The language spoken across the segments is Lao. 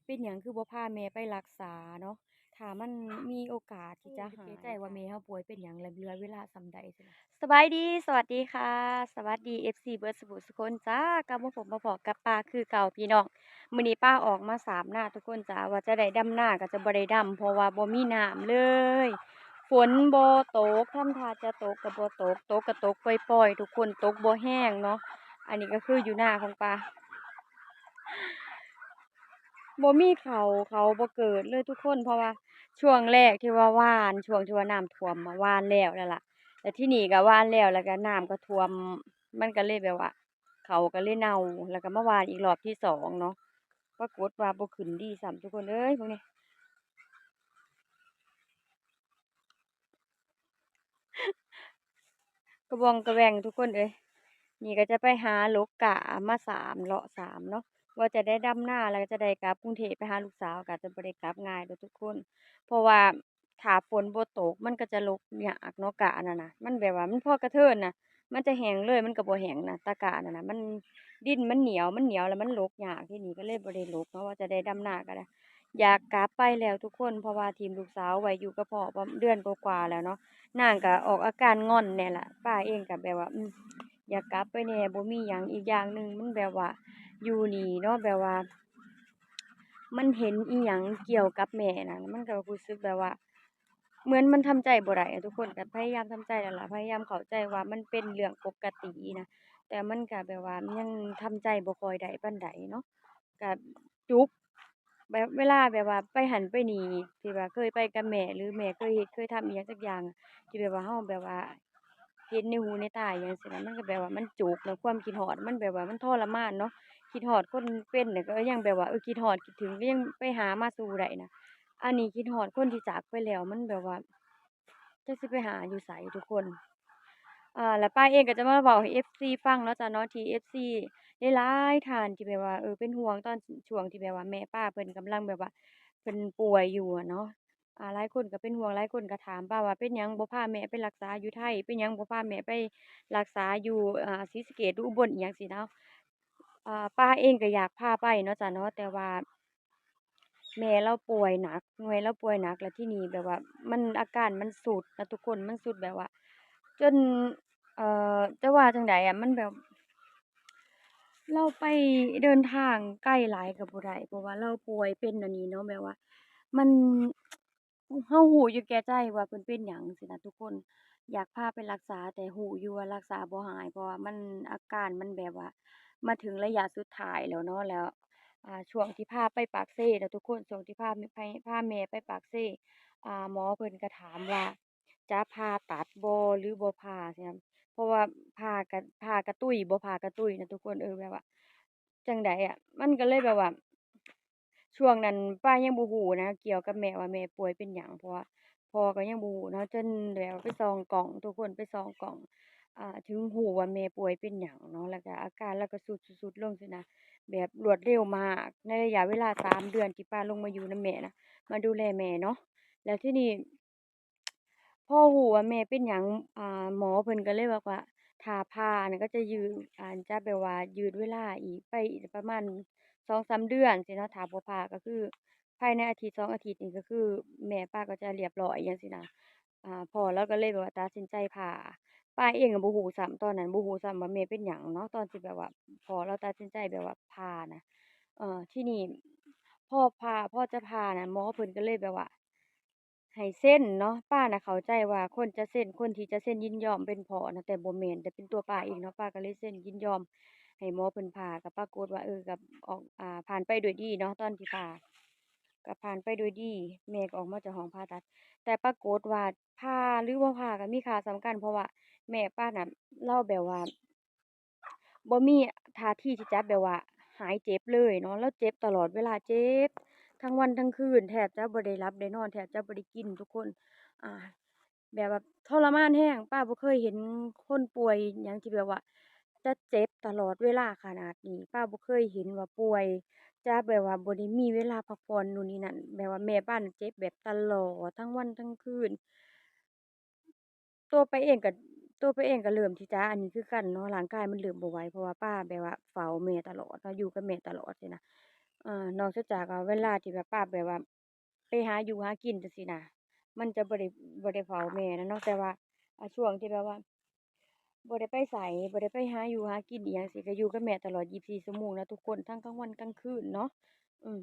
ເປັນຫຍັງຄືບໍ່ພາແມ່ໄປລັກສາເນາະ ຖ້າມັນມີໂອກາດທີ່ຈະຫາຍ. ເຮົາບໍ່ໄດ້ເອກໃຈວ່າແມ່ເຮົາປ່ວຍເປັນຫຍັງ ແລະເຫຼືອເວລາສ່ຳໃດຊີ້ນະ. ສະບາຍດີ ສະຫວັດດີຄ່ະ ສະຫວັດດີເອັຟຊີເບິດສູ່ຜູ້ສູ່ຄົນຈ້າ ກັບມາພົບມາພໍ້ກັບປ້າຄືເກົ່າພີ່ນ້ອງ. ມື້ນີ້ປ້າອອກມາສາມນາທຸກຄົນຈ້າ ວ່າຈະໄດ້ດຳນາກໍຈະບໍ່ໄດ້ດຳ ເພາະວ່າບໍ່ມີນ້ຳເລີຍ ຝົນບໍ່ຕົກ ທຳທ່າຈະຕົກກໍບໍ່ຕົກ ຕົກກໍຕົກປ່ອຍໆ ທຸກຄົນ ຕົກບໍ່ແຮງເນາະ. ອັນນີ້ກໍຄືຢູ່ນາຂອງປ້າ ບໍ່ມີເຂົ້າ ເຂົ້າບໍ່ເກີດເລີຍທຸກຄົນ ເພາະວ່າຊ່ວງແລກທີ່ວ່າຫວ່ານ ຊ່ວງທີ່ວ່ານ້ຳຖ້ວມ ຫວ່ານແລ້ວແລ້ວລະ ແລ້ວທີນີ້ກໍຫວ່ານແລ້ວ ແລ້ວກໍນ້ຳກໍຖ້ວມ ມັນກໍເລີຍແບບວ່າ ເຂົ້າກໍເລີຍເນົ່າ ແລ້ວກໍມາຫວ່ານອີກລອບທີສອງເນາະ ປາກົດວ່າບໍ່ຂຶ້ນດີຊ້ຳທຸກຄົນເອີຍ ເບິ່ງນີ້ ກະວອງກະແວງທຸກຄົນເອີຍ. ນີ້ກໍຈະໄປຫາຫຼົກກ້າມາສາມ ເລາະສາມເນາະ ວ່າຈະໄດ້ດຳນາ ແລ້ວກໍຈະໄດ້ກັບກຸງເທບໄປຫາລູກສາວ ກໍຈະບໍ່ໄດ້ກັບງ່າຍດອກທຸກຄົນ ເພາະວ່າ ຖ້າຝົນບໍ່ຕົກ ມັນກໍຈະຫຼົກຍາກເນາະ ກ້າອັນນັ້ນນະ ມັນແບບວ່າມັນພໍກະເທີນນະ ມັນຈະແຫ້ງເລີຍ ມັນກໍບໍ່ແຫ້ງນະ ຕາກ້າອັນນັ້ນນະ ມັນ ດິນມັນໜຽວ ມັນໜຽວແລ້ວມັນຫຼົກຍາກ ທີນີ້ກໍເລີຍບໍ່ໄດ້ຫຼົກເນາະ ວ່າຈະໄດ້ດຳນາກໍໄດ້ ຢາກກັບໄປແລ້ວທຸກຄົນ ເພາະວ່າຖິ້ມລູກສາວໄວ້ຢູ່ກັບພໍ່ປະມານເດືອນກວ່າໆແລ້ວເນາະ ນາງກໍອອກອາການງອນແດ່ລະ ປ້າເອງກໍແບບວ່າ ອືມ ຢາກກັບໄປແດ່ ບໍ່ມີຫຍັງ ອີກຢ່າງໜຶ່ງມັນແບບວ່າ ຢູ່ນີ້ເນາະ ແບບວ່າ ມັນເຫັນອີ່ຫຍັງກ່ຽວກັບແມ່ນະ ມັນກໍຮູ້ສຶກແບບວ່າ ເໝືອນມັນທຳໃຈບໍ່ໄດ້ອະ ທຸກຄົນກໍພະຍາຍາມທຳໃຈແລ້ວລະ ພະຍາຍາມເຂົ້າໃຈວ່າມັນເປັນເລື່ອງປົກກະຕິນະ ແຕ່ມັນກໍແບບວ່າຍັງທຳໃຈບໍ່ຄ່ອຍໄດ້ປານໃດເນາະ ກໍຈຸກ ແບບເວລາແບບວ່າໄປຫັ້ນໄປນີ້ ທີ່ວ່າເຄີຍໄປກັບແມ່ ຫຼືແມ່ເຄີຍເຮັດເຄີຍທຳອີ່ຫຍັງຈັກຢ່າງ ທີ່ແບບວ່າເຮົາແບບວ່າ ເຫັນໃນຫູໃນຕາອີ່ຫຍັງຊີ້ນະ ມັນກໍແບບວ່າມັນຈຸກນະ ຄວາມຄິດຮອດ ມັນແບບວ່າມັນທໍລະມານເນາະ ຄິດຮອດຄົນເປັນນະ ກໍຍັງແບບວ່າ ເອີ ຄິດຮອດຄິດເຖິງ ກໍຍັງໄປຫາມາສູ່ໄດ້ນະ ອັນນີ້ຄິດຮອດຄົນທີ່ຈາກໄປແລ້ວ ມັນແບບວ່າ ຈັກຊິໄປຫາຢູ່ໃສທຸກຄົນ. ອ່າ ແລ້ວປ້າເອງກໍຈະມາເວົ້າໃຫ້ເອັຟຊີຟັງເນາະຈ້າເນາະ ທີ່ເອັຟຊີຫຼາຍໆທ່ານທີ່ແບບວ່າ ເອີ ເປັນຫ່ວງຕອນຊ່ວງທີ່ແບບວ່າແມ່ປ້າເພິ່ນກຳລັງແບບວ່າເພິ່ນປ່ວຍຢູ່ຫັ້ນເນາະ ອ່າ ຫຼາຍຄົນກໍເປັນຫ່ວງ ຫຼາຍຄົນກໍຖາມປ້າວ່າ ເປັນຫຍັງບໍ່ພາແມ່ໄປລັກສາຢູ່ໄທ ເປັນຫຍັງບໍ່ພາແມ່ໄປລັກສາຢູ່ ອ່າ ສີສະເກດ ຫຼືອຸບົນ ອີ່ຫຍັງຊີ້ເນາະ ອ່າ ປ້າເອງກໍຢາກພາໄປເນາະຈ້າເນາະ ແຕ່ວ່າແມ່ລາວປ່ວຍໜັກ ແມ່ລາວປ່ວຍໜັກ ແລ້ວທີນີ້ແບບວ່າມັນ ອາການມັນຊຸດນະທຸກຄົນ ມັນຊຸດແບບວ່າ ຈົນ ເອີ ຈະວ່າຈັ່ງໃດອະ ມັນແບບ ລາວໄປເດີນທາງໄກຫຼາຍກໍບໍ່ໄດ້ ເພາະວ່າລາວປ່ວຍເປັນອັນນີ້ເນາະ ແບບວ່າມັນ ເຮົາຮູ້ຢູ່ແກ່ໃຈວ່າເພິ່ນເປັນຫຍັງຊີ້ນະທຸກຄົນ ຢາກພາໄປລັກສາ ແຕ່ຮູ້ຢູ່ວ່າລັກສາບໍ່ຫາຍ ເພາະວ່າມັນ ອາການມັນແບບວ່າມາເຖິງໄລຍະສຸດທ້າຍແລ້ວເນາະ ແລ້ວ ອ່າ ຊ່ວງທີ່ພາໄປປາກເຊເນາະທຸກຄົນ ຊ່ວງທີ່ພາ ພາ ພາແມ່ໄປປາກເຊ ອ່າ ໝໍເພິ່ນກໍຖາມວ່າ ຈະຜ່າຕັດບໍ່ ຫຼືບໍ່ຜ່າຊີ້ນະ ເພາະວ່າຜ່າກະ ຜ່າກະຕຸ້ຍ ບໍ່ຜ່າກະຕຸ້ຍນະທຸກຄົນ ເອີ ແບບວ່າຈັ່ງໃດອະ ມັນກໍເລີຍແບບວ່າ ຊ່ວງນັ້ນປ້າຍັງບໍ່ຮູ້ນະ ກ່ຽວກັບແມ່ວ່າແມ່ປ່ວຍເປັນຫຍັງ ເພາະວ່າພໍ່ກໍຍັງບໍ່ຮູ້ເນາະ ຈົນແບບວ່າໄປສ່ອງກ້ອງ ທຸກຄົນໄປສ່ອງກ້ອງ ອ່າ ເຖິງຮູ້ວ່າແມ່ປ່ວຍເປັນຫຍັງເນາະ ແລ້ວກໍອາການລາວກໍຊຸດ ຊຸດ ຊຸດລົງຊີ້ນະ ແບບລວດເລັວມາກ ໃນໄລຍະເວລາສາມເດືອນທີ່ປ້າລົງມາຢູ່ນຳແມ່ນະ ມາດູແລແມ່ເນາະ ແລ້ວທີນີ້ ພໍຮູ້ວ່າແມ່ເປັນຫຍັງ ອ່າ ໝໍເພິ່ນກໍເລີຍບອກວ່າ ຖ້າຜ່ານະ ກໍຈະຍືດ ອ່າ ຈະແບບວ່າຍືດເວລາອີກໄປອີກປະມານສອງສາມເດືອນຊີ້ເນາະ ຖ້າບໍ່ຜ່າກໍຄືພາຍໃນອາທິດສອງອາທິດນີ້ ກໍຄືແມ່ປ້າກໍຈະລຽບຮ້ອຍຫຍັງຊີ້ນະ ອ່າ ພໍ່ລາວກໍເລີຍແບບວ່າຕັດສິນໃຈຜ່າ ປ້າເອງກໍບໍ່ຮູ້ຊ້ຳ ຕອນນັ້ນບໍ່ຮູ້ຊ້ຳວ່າແມ່ເປັນຫຍັງເນາະ ຕອນທີ່ແບບວ່າພໍ່ລາວຕັດສິນໃຈແບບວ່າຜ່ານະ ເອີ ທີນີ້ ພໍຜ່າ ພໍຈະຜ່ານະ ໝໍເພິ່ນກໍເລີຍແບບວ່າ ໃຫ້ເຊັນເນາະ ປ້ານະເຂົ້າໃຈວ່າຄົນຈະເຊັນ ຄົນທີ່ຈະເຊັນຍິນຍອມເປັນພໍ່ນະ ແຕ່ບໍ່ແມ່ນ ແຕ່ເປັນຕົວປ້າເອງເນາະ ປ້າກໍເລີຍເຊັນຍິນຍອມໃຫ້ໝໍເພິ່ນຜ່າ ກໍປາກົດວ່າ ເອີ ກໍອອກ ອ່າ ຜ່ານໄປດ້ວຍດີເນາະ ຕອນທີ່ຜ່າກໍຜ່ານໄປດ້ວຍດີ ແມ່ກໍອອກມາຈາກຫ້ອງຜ່າຕັດ ແຕ່ປາກົດວ່າຜ່າ ຫຼືບໍ່ຜ່າກໍມີຄ່າສ່ຳກັນ ເພາະວ່າແມ່ປ້ານະ ລາວແບບວ່າ ບໍ່ມີທ່າທີທີ່ຈະແບບວ່າຫາຍເຈັບເລີຍເນາະ ລາວເຈັບຕະຫຼອດເວລາ ເຈັບທັງວັນທັງຄືນ ແທບຈະບໍ່ໄດ້ຫຼັບໄດ້ນອນ ແທບຈະບໍ່ໄດ້ກິນທຸກຄົນ ອ່າ ແບບວ່າທໍລະມານແຮງ ປ້າບໍ່ເຄີຍເຫັນຄົນປ່ວຍຫຍັງທີ່ແບບວ່າຈະເຈັບຕະຫຼອດເວລາຂະໜາດນີ້ ປ້າບໍ່ເຄີຍເຫັນວ່າປ່ວຍຈະແບບວ່າບໍ່ໄດ້ມີເວລາພັກຜ່ອນ ໂນ່ນນີ້ນັ້ນ ແບບວ່າແມ່ປ້ານະເຈັບແບບຕະຫຼອດທັງວັນທັງຄືນ. ຕົວປ້າເອງກໍ ຕົວປ້າເອງກໍເລີ່ມທີ່ຈະອັນນີ້ຄືກັນເນາະ ຮ່າງກາຍມັນເລີ່ມບໍ່ໄຫວ ເພາະວ່າປ້າແບບວ່າເຝົ້າແມ່ຕະຫຼອດເນາະ ຢູ່ກັບແມ່ຕະຫຼອດຊີ້ນະ ອ່າ ນອກເສຍຈາກວ່າເວລາທີ່ແບບປ້າແບບວ່າໄປຫາຢູ່ຫາກິນຈັ່ງຊີ້ນະ ມັນຈະບໍ່ໄດ້ ບໍ່ໄດ້ເຝົ້າແມ່ນະເນາະ. ແຕ່ວ່າ ອ່າ ຊ່ວງທີ່ແບບວ່າບໍ່ໄດ້ໄປໃສ ບໍ່ໄດ້ໄປຫາຢູ່ຫາກິນອີ່ຫຍັງຊີ້ ກໍຢູ່ກັບແມ່ຕະຫຼອດຊາວສີ່ຊົ່ວໂມງນະທຸກຄົນ ທັງກາງວັນກາງຄືນເນາະ. ອືມ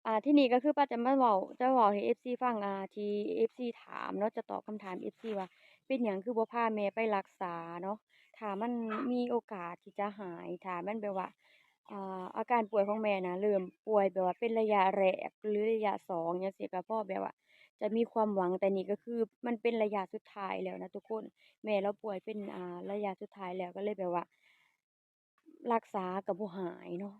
ອ່າ ທີນີ້ກໍຄືປ້າຈະມາເວົ້າ ຈະເວົ້າໃຫ້ເອັຟຊີຟັງ ອ່າ ທີ່ເອັຟຊີຖາມເນາະ ຈະຕອບຄຳຖາມເອັຟຊີວ່າ ເປັນຫຍັງຄືບໍ່ພາແມ່ໄປລັກສາເນາະ ຖ້າມັນມີໂອກາດທີ່ຈະຫາຍ ຖ້າມັນແບບວ່າ ອ່າ ອາການປ່ວຍຂອງແມ່ນະ ເລີ່ມປ່ວຍແບບວ່າເປັນໄລຍະແລກ ຫຼື ໄລຍະສອງຈັ່ງຊີ້ ກໍພໍແບບວ່າຈະມີຄວາມຫວັງ. ແຕ່ນີ້ກໍຄືມັນເປັນໄລຍະສຸດທ້າຍແລ້ວນະທຸກຄົນ ແມ່ລາວປ່ວຍເປັນ ອ່າ ໄລຍະສຸດທ້າຍແລ້ວ ກໍເລີຍແບບວ່າ ລັກສາກໍບໍ່ຫາຍເນາະ.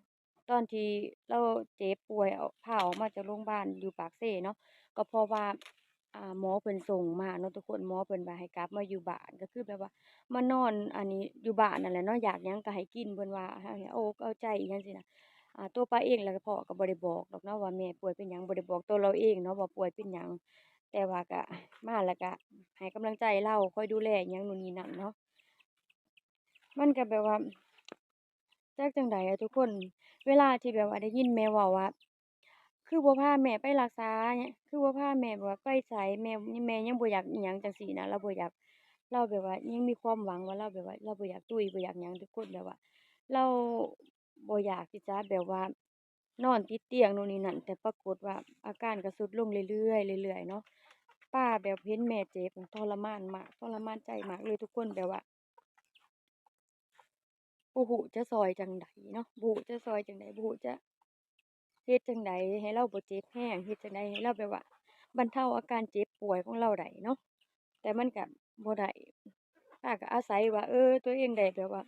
ຕອນທີ່ລາວເຈັບປ່ວຍ ອອກ ພາອອກມາຈາກໂຮງບານຢູ່ປາກເຊເນາະ ກໍເພາະວ່າ ອ່າ ໝໍເພິ່ນສົ່ງມາເນາະທຸກຄົນ ໝໍເພິ່ນວ່າໃຫ້ກັບມາຢູ່ບ້ານ ກໍຄືແບບວ່າມານອນ ອັນນີ້ ຢູ່ບ້ານນັ້ນແຫຼະເນາະ ຢາກຫຍັງກໍໃຫ້ກິນ ເພິ່ນວ່າໃຫ້ເອົາອົກເອົາໃຈອີ່ຫຍັງຊີ້ນະ. ອ່າ ຕົວປ້າເອງແລ້ວກໍພໍ່ກໍບໍ່ໄດ້ບອກດອກເນາະວ່າແມ່ປ່ວຍເປັນຫຍັງ ບໍ່ໄດ້ບອກຕົວລາວເອງເນາະວ່າປ່ວຍເປັນຫຍັງ ແຕ່ວ່າກໍມາແລ້ວກໍໃຫ້ກຳລັງໃຈລາວ ຄອຍດູແລອີ່ຫຍັງໂນ່ນນີ້ນັ້ນເນາະ. ມັນກໍແບບວ່າ ຈັກຈັ່ງໃດອະທຸກຄົນ ເວລາທີ່ແບບວ່າໄດ້ຍິນແມ່ເວົ້າວ່າ ຄືບໍ່ພາແມ່ໄປລັກສາ ຄືບໍ່ພາແມ່ແບບວ່າໄປໃສ ແມ່ ແມ່ຍັງບໍ່ຢາກອີ່ຫຍັງຈັ່ງຊີ້ນະ ລາວບໍ່ຢາກ ລາວແບບວ່າຍັງມີຄວາມຫວັງວ່າ ລາວແບບວ່າລາວບໍ່ຢາກຕຸ້ຍ ບໍ່ຢາກຫຍັງທຸກຄົນ ແບບວ່າລາວບໍ່ຢາກທີ່ຈະແບບວ່ານອນຕິດຕຽງໂນ່ນນີ້ນັ້ນ ແຕ່ປາກົດວ່າອາການກໍຊຸດລົງເລື້ອຍໆ ເລື້ອຍໆເນາະ. ປ້າແບບເຫັນແມ່ເຈັບ ທໍລະມານມາກ ທໍລະມານໃຈມາກເລີຍທຸກຄົນ ແບບວ່າ ບໍ່ຮູ້ຈະຊ່ອຍຈັ່ງໃດເນາະ ບໍ່ຮູ້ຈະຊ່ອຍຈັ່ງໃດ ບໍ່ຮູ້ຈະເຮັດຈັ່ງໃດໃຫ້ລາວບໍ່ເຈັບແຮງ ເຮັດຈັ່ງໃດໃຫ້ລາວແບບວ່າບັນເທົາອາການເຈັບປ່ວຍຂອງລາວໄດ້ເນາະ ແຕ່ມັນກະບໍ່ໄດ້ ປ້າກະອາໄສວ່າ ເອີ ຕົວເອງໄດ້ແບບວ່າ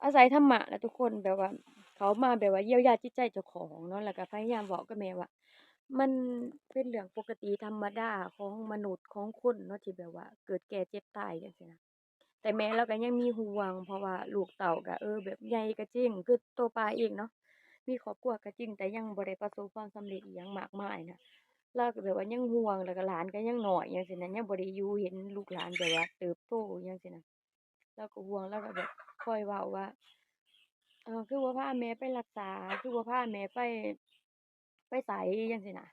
ອາໄສທຳມະແຫຼະທຸກຄົນ ແບບວ່າເຂົ້າມາແບບວ່າຢຽວຢາຈິດໃຈເຈົ້າຂອງເນາະ ແລ້ວກະພະຍາຍາມເວົ້າກັບແມ່ວ່າ ມັນເປັນເລື່ອງປົກກະຕິທຳມະດາຂອງມະນຸດ ຂອງຄົນເນາະ ທີ່ແບບວ່າເກີດແກ່ເຈັບຕາຍຈັ່ງຊີ້ນະ. ແຕ່ແມ່ລາວກໍຍັງມີຫ່ວງ ເພາະວ່າລູກເຕົ້າກໍ ເອີ ແບບໃຫຍ່ກໍຈິງ ຄືໂຕປ້າເອງເນາະ ມີຄອບຄົວກໍຈິງ ແຕ່ຍັງບໍ່ໄດ້ປະສົບຄວາມສຳເລັດອີ່ຫຍັງມາກມາຍນະ ລາວກໍແບບວ່າຍັງຫ່ວງ ແລ້ວກໍຫຼານກໍຍັງນ້ອຍຫຍັງຊີ້ນະ ຍັງບໍ່ໄດ້ຢູ່ເຫັນລູກຫຼານແບບວ່າເຕີບໂຕຫຍັງຊີ້ນະ ລາວກໍຫ່ວງ ລາວກໍແບບຄອຍເວົ້າວ່າ ເອີ ຄືບໍ່ພາແມ່ໄປລັກສາ ຄືບໍ່ພາແມ່ໄປ ໄປໃສຈັ່ງຊີ້ນະ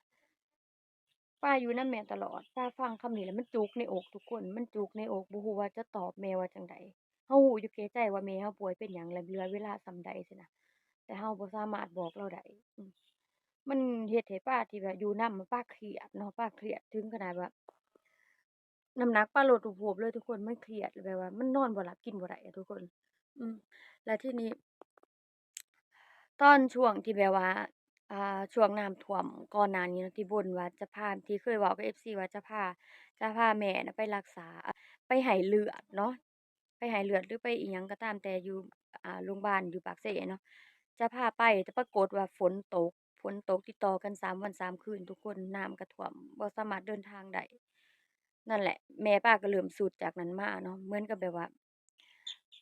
ປ້າຢູ່ນຳແມ່ຕະຫຼອດ ປ້າຟັງຄຳນີ້ແລ້ວມັນຈຸກໃນອົກທຸກຄົນ ມັນຈຸກໃນອົກ ບໍ່ຮູ້ວ່າຈະຕອບແມ່ວ່າຈັ່ງໃດ. ເຮົາຮູ້ຢູ່ແກ່ໃຈວ່າແມ່ເຮົາປ່ວຍເປັນຫຍັງ ແລະເຫຼືອເວລາສ່ຳໃດຊີ້ນະ ແຕ່ເຮົາບໍ່ສາມາດບອກລາວໄດ້ ອືມ ມັນເຮັດໃຫ້ປ້າທີ່ວ່າຢູ່ນຳ ປ້າຄຽດເນາະ ປ້າຄຽດເຖິງຂະໜາດວ່າ ນ້ຳໜັກປ້າລົດຮວບເລີຍທຸກຄົນ ມັນຄຽດ ແບບວ່າມັນນອນບໍ່ຫຼັບກິນບໍ່ໄດ້ອະທຸກຄົນ ອືມ ແລ້ວທີນີ້ ຕອນຊ່ວງທີ່ແບບວ່າ ອ່າ ຊ່ວງນ້ຳຖ້ວມກ່ອນໜ້ານີ້ເນາະ ທີ່ບ່ນວ່າຈະພາ ທີ່ເຄີຍເວົ້າກັບເອັຟຊີວ່າຈະພາ ຈະພາແມ່ນະໄປລັກສາ ໄປໃຫ້ເລືອດເນາະ ໄປໃຫ້ເລືອດ ຫຼື ໄປອີ່ຫຍັງກໍຕາມແຕ່ຢູ່ ອ່າ ໂຮງບານຢູ່ປາກເຊເນາະ ຈະພາໄປ ແຕ່ປາກົດວ່າຝົນຕົກ ຝົນຕົກຕິດຕໍ່ກັນສາມວັນສາມຄືນທຸກຄົນ ນ້ຳກໍຖ້ວມ ບໍ່ສາມາດເດີນທາງໄດ້. ນັ້ນແຫຼະ ແມ່ປ້າກໍເລີ່ມຊຸດຈາກນັ້ນມາເນາະ ເໝືອນກັບແບບວ່າ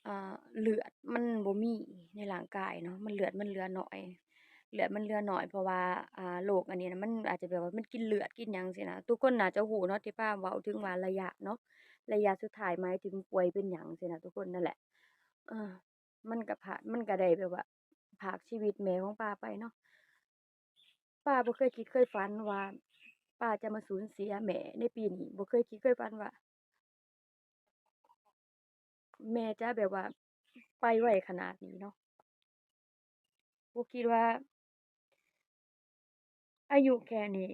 ອ່າ ເລືອດມັນບໍ່ມີໃນຮ່າງກາຍເນາະ ມັນ ເລືອດມັນເຫຼືອໜ້ອຍ ເລືອດມັນເຫຼືອໜ້ອຍ ເພາະວ່າ ອ່າ ໂລກອັນນີ້ນະ ມັນອາດຈະແບບວ່າມັນກິນເລືອດກິນຫຍັງຊີ້ນະ ທຸກຄົນໜ້າຈະຮູ້ເນາະ ທີ່ປ້າເວົ້າເຖິງວ່າໄລຍະເນາະ ໄລຍະສຸດທ້າຍໝາຍເຖິງປ່ວຍເປັນຫຍັງຊີ້ນະທຸກຄົນ ນັ້ນແຫຼະ ເອີ ມັນກະພາກ ມັນກະໄດ້ແບບວ່າພາກຊີວິດແມ່ຂອງປ້າໄປເນາະ. ປ້າບໍ່ເຄີຍຄິດເຄີຍຝັນວ່າປ້າຈະມາສູນເສຍແມ່ໃນປີນີ້ ບໍ່ເຄີຍຄິດເຄີຍຝັນວ່າ ແມ່ຈະແບບວ່າໄປໄວຂະໜາດນີ້ເນາະ ບໍ່ຄິດວ່າອາຍຸແຄ່ນີ້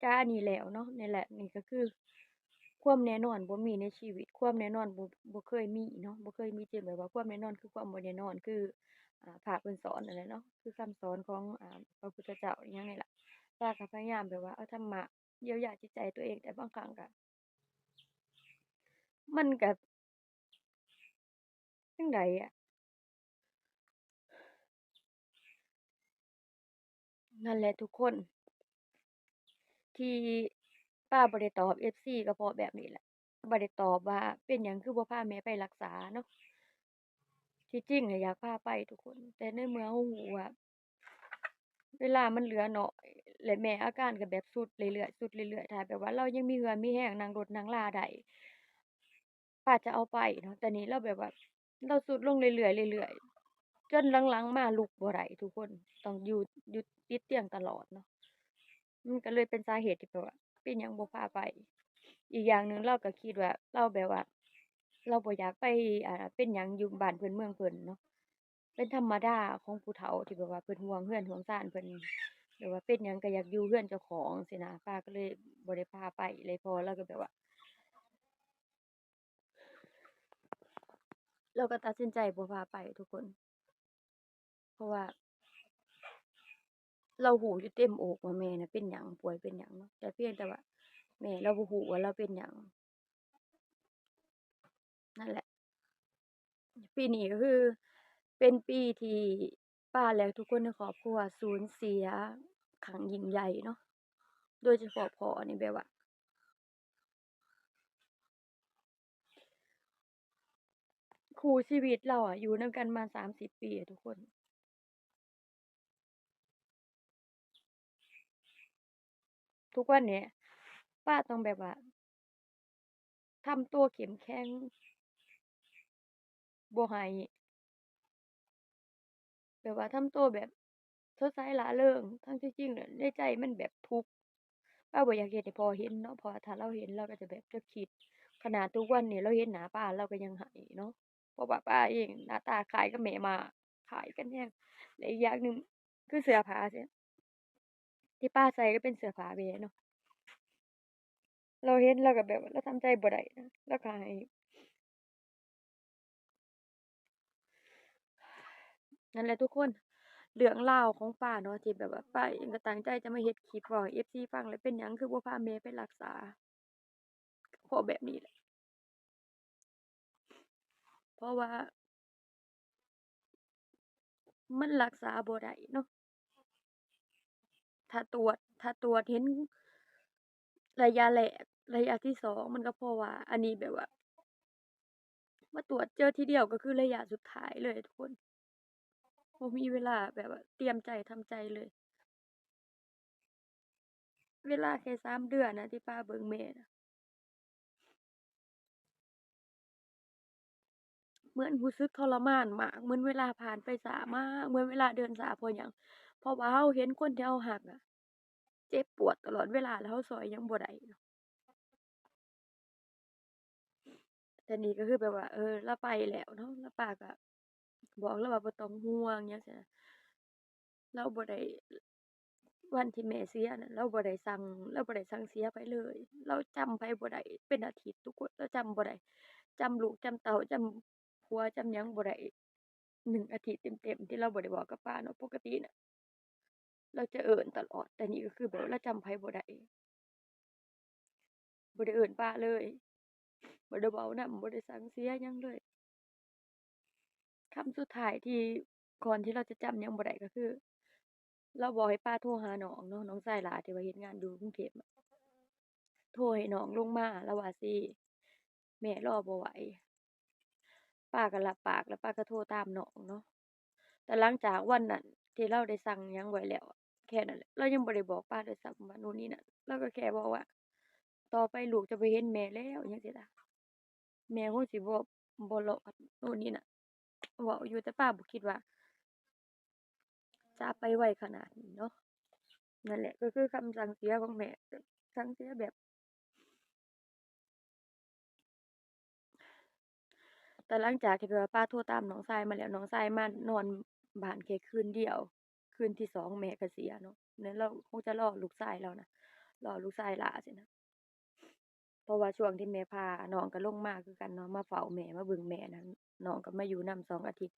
ຈະອັນນີ້ແລ້ວເນາະ. ນີ້ແຫຼະ ນີ້ກໍຄືຄວາມແນ່ນອນບໍ່ມີໃນຊີວິດ ຄວາມແນ່ນອນບໍ່ ບໍ່ເຄີຍມີເນາະ ບໍ່ເຄີຍມີ ຈຶ່ງແບບວ່າຄວາມແນ່ນອນຄືຄວາມບໍ່ແນ່ນອນ ຄື ອ່າ ພະເພິ່ນສອນນັ້ນແຫຼະເນາະ ຄືຄຳສອນຂອງ ອ່າ ພະພຸດທະເຈົ້າອີ່ຫຍັງນີ້ລະ ປ້າກໍພະຍາຍາມແບບວ່າເອົາທຳມະ ຢຽວຢາຈິດໃຈຕົວເອງ ແຕ່ບາງຄັ້ງກະ ມັນກະຈັ່ງໃດອະ ນັ້ນແຫຼະທຸກຄົນ ທີ່ປ້າບໍ່ໄດ້ຕອບເອັຟຊີກໍເພາະແບບນີ້ແຫຼະ ບໍ່ໄດ້ຕອບວ່າເປັນຫຍັງຄືບໍ່ພາແມ່ໄປລັກສາເນາະ. ທີ່ຈິງນະຢາກພາໄປທຸກຄົນ ແຕ່ໃນເມື່ອເຮົາຮູ້ວ່າເວລາມັນເຫຼືອໜ້ອຍ ແລະ ແມ່ອາການກໍແບບຊຸດເລື້ອຍໆ ຊຸດເລື້ອຍໆ ຖ້າແບບວ່າລາວຍັງມີເຫື່ອມີແຮງ ນັ່ງລົດນັ່ງລາໄດ້ ປ້າຈະເອົາໄປເນາະ. ແຕ່ນີ້ລາວແບບວ່າລາວຊຸດລົງເລື້ອຍໆ ເລື້ອຍໆ ຈົນຫຼັງໆມາລຸກບໍ່ໄດ້ທຸກຄົນ ຕ້ອງຢູ່ ຢູ່ຕິດຕຽງຕະຫຼອດເນາະ. ມັນກໍເລີຍເປັນສາເຫດທີ່ແບບວ່າເປັນຫຍັງບໍ່ພາໄປ. ອີກຢ່າງໜຶ່ງລາວກໍຄິດວ່າ ລາວແບບວ່າ ລາວບໍ່ຢາກໄປ ອ່າ ເປັນຫຍັງຢູ່ບ້ານເພິ່ນເມືອງເພິ່ນເນາະ. ເປັນທຳມະດາຂອງຜູ້ເຖົ້າທີ່ແບບວ່າເພິ່ນຫ່ວງເຮືອນຫ່ວງຊານເພິ່ນ ແບບວ່າເປັນຫຍັງກໍຢາກຢູ່ເຮືອນເຈົ້າຂອງຊີ້ນະ. ປ້າກໍເລີຍບໍ່ໄດ້ພາໄປເລີຍ ເພາະວ່າລາວກໍແບບວ່າ ລາວກໍຕັດສິນໃຈບໍ່ພາໄປທຸກຄົນ ເພາະວ່າລາວຮູ້ຢູ່ເຕັມອົກວ່າແມ່ນະເປັນຫຍັງ ປ່ວຍເປັນຫຍັງເນາະ ແຕ່ພຽງແຕ່ວ່າແມ່ລາວບໍ່ຮູ້ວ່າລາວເປັນຫຍັງ. ນັ້ນແຫຼະ ປີນີ້ກໍຄືເປັນປີທີ່ປ້າແລະທຸກຄົນໃນຄອບຄົວສູນເສຍຄັ້ງຍິ່ງໃຫຍ່ເນາະ ໂດຍສະເພາະພໍ່ນີ້ແບບວ່າ ຄູ່ຊີວິດລາວອະ ຢູ່ນຳກັນມາສາມສິບປີອະທຸກຄົນ. ທຸກວັນນີ້ປ້າຕ້ອງແບບວ່າທຳຕົວເຂັ້ມແຂງ ບໍ່ໃຫ້ ແບບວ່າທຳໂຕແບບສົດໃສລ່າເລີງ ທັງທີ່ຈິງແລ້ວໃນໃຈມັນແບບທຸກ. ປ້າບໍ່ຢາກເຮັດໃຫ້ພໍ່ເຫັນເນາະ ເພາະວ່າຖ້າລາວເຫັນລາວກໍຈະແບບຈະຄິດ. ຂະໜາດທຸກວັນນີ້ລາວເຫັນໜ້າປ້າລາວກໍຍັງໄຫ້ເນາະ ເພາະວ່າປ້າເອງໜ້າຕາຄ້າຍກັບແມ່ມ້າ ຄ້າຍກັນແຮງ. ແລະອີກຢ່າງໜຶ່ງຄືເສື້ອຜ້າຊີ້ ທີ່ປ້າໃສ່ກໍເປັນເສື້ອຜ້າແມ່ເນາະ. ລາວເຫັນລາວກໍແບບວ່າລາວທຳໃຈບໍ່ໄດ້ນະ ລາວກໍໄຫ້. ນັ້ນແຫຼະທຸກຄົນ ເລື່ອງລາວຂອງປ້າເນາະ ທີ່ແບບວ່າປ້າເອງກໍຕັ້ງໃຈຈະມາເຮັດຄລິບເວົ້າໃຫ້ເອັຟຊີຟັງ ແລ້ວເປັນຫຍັງຄືບໍ່ພາແມ່ໄປລັກສາ ເພາະແບບນີ້ແຫຼະ ເພາະວ່າມັນລັກສາບໍ່ໄດ້ເນາະ. ຖ້າຕວດ ຖ້າຕວດເຫັນໄລຍະແລກ ໄລຍະທີສອງ ມັນກໍພໍວ່າ ອັນນີ້ແບບວ່າມາຕວດເຈີທີດຽວ ກໍຄືໄລຍະສຸດທ້າຍເລີຍທຸກຄົນ ບໍ່ມີເວລາແບບວ່າຕຽມໃຈທຳໃຈເລີຍ. ເວລາແຄ່ສາມເດືອນນະ ທີ່ປ້າເບິ່ງແມ່ນະ ເໝືອນຮູ້ສຶກທໍລະມານມາກ ເໝືອນເວລາຜ່ານໄປຊ້າມາກ ເໝືອນເວລາເດີນຊ້າ. ເພາະຫຍັງ? ເພາະວ່າເຮົາເຫັນຄົນທີ່ເຮົາຮັກນະ ເຈັບປວດຕະຫຼອດເວລາ ແລ້ວເຮົາຊ່ອຍຫຍັງບໍ່ໄດ້ເນາະ. ແຕ່ນີ້ກໍຄືແບບວ່າ ເອີ ລາວໄປແລ້ວເນາະ ແລ້ວປ້າກໍບອກລາວວ່າບໍ່ຕ້ອງຫ່ວງຫຍັງຊີ້ນະ. ລາວບໍ່ໄດ້ ວັນທີ່ແມ່ເສຍນະ ລາວບໍ່ໄດ້ສັ່ງ ລາວບໍ່ໄດ້ສັ່ງເສຍໃຜເລີຍ. ລາວຈຳໃຜບໍ່ໄດ້ເປັນອາທິດທຸກຄົນ ລາວຈຳບໍ່ໄດ້ ຈຳລູກຈຳເຕົ້າ ຈຳຜົວຈຳຫຍັງບໍ່ໄດ້ ໜຶ່ງອາທິດເຕັມໆ ທີ່ລາວບໍ່ໄດ້ເວົ້າກັບປ້າເນາະ. ປົກກະຕິນະ ລາວຈະເອີ້ນຕະຫຼອດ ແຕ່ນີ້ກໍຄືແບບວ່າລາວຈຳໃຜບໍ່ໄດ້ ບໍ່ໄດ້ເອີ້ນປ້າເລີຍ ບໍ່ໄດ້ເວົ້ານຳ ບໍ່ໄດ້ສັ່ງເສຍຫຍັງເລີຍ. ຄຳສຸດທ້າຍທີ່ ກ່ອນທີ່ລາວຈະຈຳຫຍັງບໍ່ໄດ້ກໍຄື ລາວບອກໃຫ້ປ້າໂທຫານ້ອງເນາະ ນ້ອງຊາຍຫຼ້າທີ່ວ່າເຮັດງານຢູ່ກຸງເທບ ໂທໃຫ້ນ້ອງລົງມາ ລາວວ່າຊີ້ ແມ່ລໍບໍ່ໄຫວ. ປ້າກໍຮັບປາກ ແລ້ວປ້າກໍໂທຕາມນ້ອງເນາະ. ແຕ່ຫຼັງຈາກວັນນັ້ນທີ່ລາວໄດ້ສັ່ງຫຍັງໄວ້ແລ້ວ ແຄ່ນັ້ນແຫຼະ ລາວຍັງບໍ່ໄດ້ບອກປ້າດ້ວຍຊ້ຳວ່າໂນ່ນນີ້ນັ້ນ ລາວກໍແຄ່ບອກວ່າ ຕໍ່ໄປລູກຈະບໍ່ເຫັນແມ່ແລ້ວ ຫຍັງຊີ້ນະ ແມ່ຄົງຊິບໍ່ ບໍ່ລອດໂນ່ນນີ້ນະ ເວົ້າຢູ່ ແຕ່ປ້າບໍ່ຄິດວ່າຈະໄປໄວຂະໜາດນີ້ເນາະ. ນັ້ນແຫຼະ ກໍຄືຄຳສັ່ງເສຍຂອງແມ່ ສັ່ງເສຍແບບ ແຕ່ຫຼັງຈາກທີ່ແບບວ່າປ້າໂທຕາມນ້ອງຊາຍມາແລ້ວ ນ້ອງຊາຍມານອນບ້ານແຄ່ຄືນດຽວ ຄືນທີສອງແມ່ກໍເສຍເນາະ. ແລ້ວລາວຄົງຈະລໍລູກຊາຍລາວນະ ລໍລູກຊາຍຫຼ້າຊີ້ນະ ເພາະວ່າຊ່ວງທີ່ແມ່ພານ້ອງກໍລົງມາຄືກັນເນາະ ມາເຝົ້າແມ່ ມາເບິ່ງແມ່ນະ ນ້ອງກໍມາຢູ່ນຳສອງອາທິດ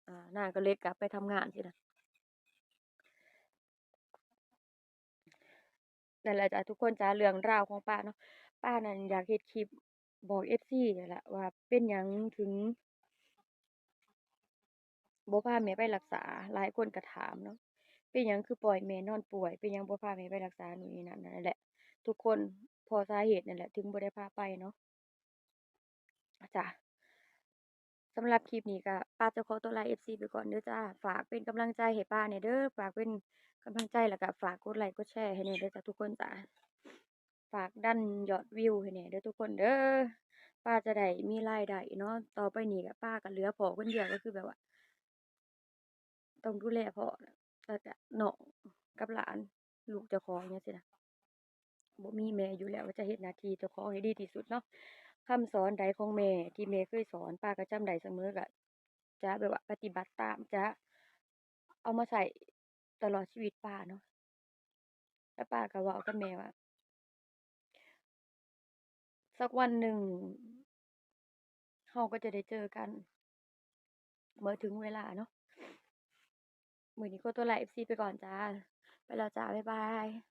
ອາ ນາງກໍເລີຍກັບໄປທຳງານຊີ້ນະ. ນັ້ນແຫຼະຈ້າ ທຸກຄົນຈ້າ ເລື່ອງລາວຂອງປ້າເນາະ. ປ້ານັ້ນຢາກເຮັດຄລິບບອກເອັຟຊີນີ້ແຫຼະວ່າເປັນຫຍັງເຖິງບໍ່ພາແມ່ໄປລັກສາ ຫຼາຍຄົນກໍຖາມເນາະ ເປັນຫຍັງຄືປ່ອຍແມ່ນອນປ່ວຍ ເປັນຫຍັງບໍ່ພາແມ່ໄປລັກສາ ໂນ່ນນີ້ນັ້ນ. ນັ້ນແຫຼະທຸກຄົນ ເພາະສາເຫດນັ້ນແຫຼະ ເຖິງບໍ່ໄດ້ພາໄປເນາະ. ຈ້າ ສຳລັບຄລິບນີ້ກໍປ້າຈະຂໍຕົວລາເອັຟຊີໄປກ່ອນເດີຈ້າ. ຝາກເປັນກຳລັງໃຈໃຫ້ປ້າແດ່ເດີ ຝາກເປັນກຳລັງໃຈ ແລ້ວກໍຝາກກົດໄລກົດແຊໃຫ້ແດ່ເດີຈ້າທຸກຄົນຈ້າ. ຝາກດັນຍອດວິວໃຫ້ແດ່ເດີທຸກຄົນເດີ ປ້າຈະໄດ້ມີລາຍໄດ້ເນາະ. ຕໍ່ໄປນີ້ກໍປ້າກໍເຫຼືອພໍ່ຄົນດຽວ ກໍຄືແບບວ່າ ຕ້ອງດູແລພໍ່ ແລ້ວກະນ້ອງກັບຫຼານ ລູກເຈົ້າຂອງ ຈັ່ງຊີ້ນະ. ບໍ່ມີແມ່ຢູ່ແລ້ວ ຈະເຮັດໜ້າທີ່ເຈົ້າຂອງໃຫ້ດີທີ່ສຸດເນາະ. ຄຳສອນໃດຂອງແມ່ທີ່ແມ່ເຄີຍສອນ ປ້າກໍຈຳໄດ້ສະເໝີ ກໍຈະແບບວ່າປະຕິບັດຕາມ ຈະເອົາມາໃຊ້ຕະຫຼອດຊີວິດປ້າເນາະ. ແລ້ວປ້າກໍເວົ້າກັບແມ່ວ່າ ສັກວັນໜຶ່ງເຮົາກໍຈະໄດ້ເຈີກັນ ເມື່ອເຖິງເວລາເນາະ. ມື້ນີ້ຂໍຕົວລາເອັຟຊີໄປກ່ອນຈ້າ. ໄປແລ້ວຈ້າ ບາຍບາຍ.